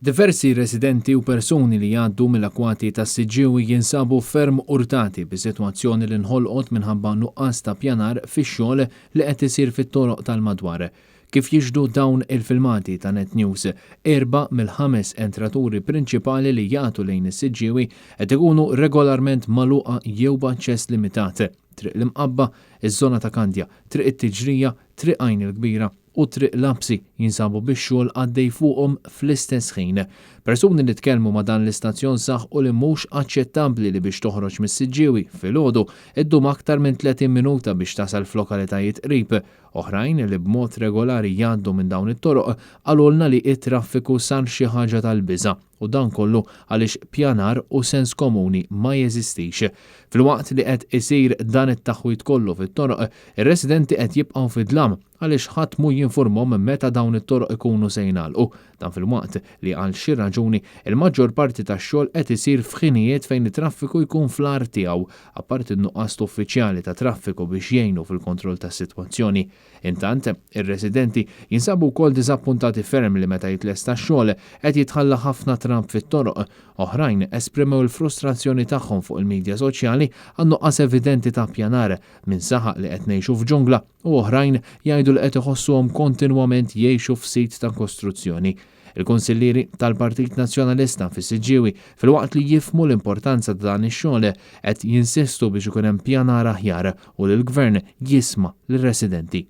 Diversi residenti u persuni li jgħaddu mill-akwati tas-Siġġiewi jinsabu ferm urtati bis-sitwazzjoni li nħolqot minħabba nuqqas ta' pjanar fix-xogħol li qed isir fit-toroq tal-madwar. Kif jixhdu dawn il-filmati ta' Net News, erbgħa mill-ħames entraturi prinċipali li jagħtu lejn is-Siġġiewi qed ikunu regolarment magħluqa jew b'aċċess limitat, Triq l-Imqabba, iż-żona ta' Kandja, Triq it-Tiġrija, Triq Għajn il-Kbira u Triq Lapsi jinsabu bix-xogħol għaddej fuqhom fl-istess ħin. Persuni li tkellmu ma' dan l-istazzjon saħqu li mhux aċċettabbli li biex toħroġ mis-Siġġiewi filgħodu ddum aktar minn 30 minuta biex tasal f'lokalitajiet qrib. Oħrajn li b'mod regolari jgħaddu minn dawn it-toroq qalulna li t-traffiku sar xi ħaġa tal-biża' u dan kollu għaliex pjanar u sens komuni ma jeżistix. Filwaqt li qed isir dan it-taħwid kollu fit-toroq, ir-residenti qed jibqgħu fid-dlam għaliex ħadd mhu jinfurmhom meta dawn it-toroq ikunu se jingħalqu. Dan filwaqt li għal xi raġuni il-maġġor parti tax-xogħol qed isir f'ħinijiet fejn it-traffiku jkun fl-agħar tiegħu, apparti n-nuqqas t'uffiċjali tat-traffiku biex jgħinu fil-kontroll tas-sitwazzjoni. Intant, ir-residenti jinsabu wkoll diżappuntati ferm li meta jitlesta x-xogħol qed jitħalla ħafna trab fit-toroq. Oħrajn esprimew il-frustrazzjoni tagħhom fuq il-midja soċjali għan-nuqqas evidenti ta' ppjanar, min saħaq li qed ngħixu f'ġungla u oħrajn jgħidu li qed iħossuhom kontinwament jgħixu f'sit ta' kostruzzjoni. Il-Kunsillieri tal-Partit Nazzjonalista fis-Siġġiewi, filwaqt li jifhmu l-importanza ta' dan ix-xogħol, qed jinsistu biex ikun hemm pjanar aħjar u li l-Gvern jisma' lir-residenti.